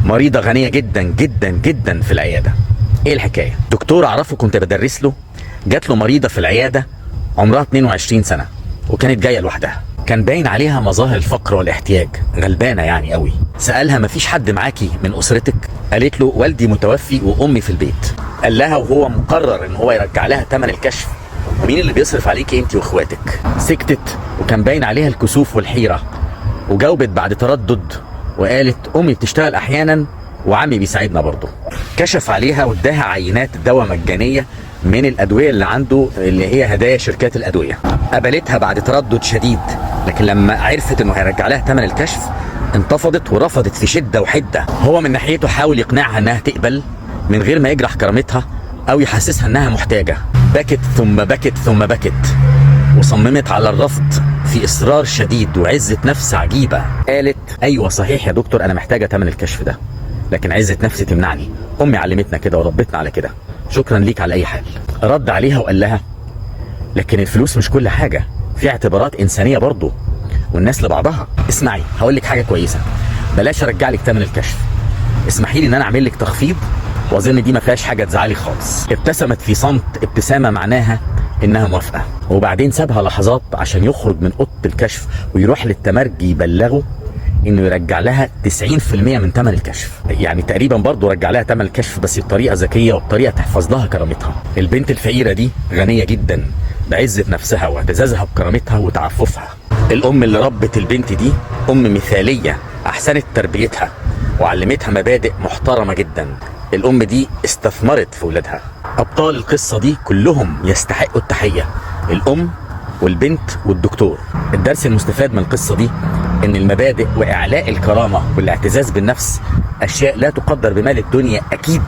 مريضه غنية جدا جدا جدا في العيادة. ايه الحكاية؟ دكتور اعرفه كنت بدرس له، جات له مريضه في العيادة عمرها 22 سنة وكانت جاية لوحدها. كان باين عليها مظاهر الفقر والاحتياج، غلبانه يعني قوي. سالها مفيش حد معاكي من اسرتك؟ قالت له والدي متوفي وامي في البيت. قال لها وهو مقرر ان هو يرجع لها ثمن الكشف، ومين اللي بيصرف عليكي انت واخواتك؟ سكتت وكان باين عليها الكسوف والحيرة، وجاوبت بعد تردد وقالت امي بتشتغل احيانا وعمي بيساعدنا برضه. كشف عليها واداها عينات دواء مجانية من الادوية اللي عنده، اللي هي هدايا شركات الادوية. قبلتها بعد تردد شديد، لكن لما عرفت انه هيرجع لها ثمن الكشف انتفضت ورفضت في شده وحده. هو من ناحيته حاول يقنعها انها تقبل من غير ما يجرح كرامتها او يحسسها انها محتاجه. بكت ثم بكت ثم بكت، وصممت على الرفض في اصرار شديد وعزه نفس عجيبة. قالت ايوه صحيح يا دكتور انا محتاجه ثمن الكشف ده، لكن عزه نفسي تمنعني، امي علمتنا كده وربتنا على كده، شكرا ليك على اي حال. رد عليها وقال لها لكن الفلوس مش كل حاجة، في اعتبارات انسانيه برضه والناس لبعضها. اسمعي هقول لك حاجة كويسة، بلاش ارجع لك ثمن الكشف، اسمحي لي ان انا اعمل لك تخفيض، واظن دي ما فيهاش حاجة تزعلي خالص. ابتسمت في صمت ابتسامة معناها انها موافقة، وبعدين سابها لحظات عشان يخرج من اوضة الكشف ويروح للتمرجي يبلغه انه يرجع لها 90% من ثمن الكشف. يعني تقريبا برضه رجع لها ثمن الكشف، بس بطريقة ذكية وبطريقة تحفظ لها كرامتها. البنت الفقيرة دي غنية جدا بعزه نفسها واعتزازها بكرامتها وتعففها. الام اللي ربت البنت دي ام مثاليه، احسنت تربيتها وعلمتها مبادئ محترمه جدا. الام دي استثمرت في ولادها. ابطال القصة دي كلهم يستحقوا التحية، الام والبنت والدكتور. الدرس المستفاد من القصة دي ان المبادئ واعلاء الكرامة والاعتزاز بالنفس اشياء لا تقدر بمال الدنيا اكيد.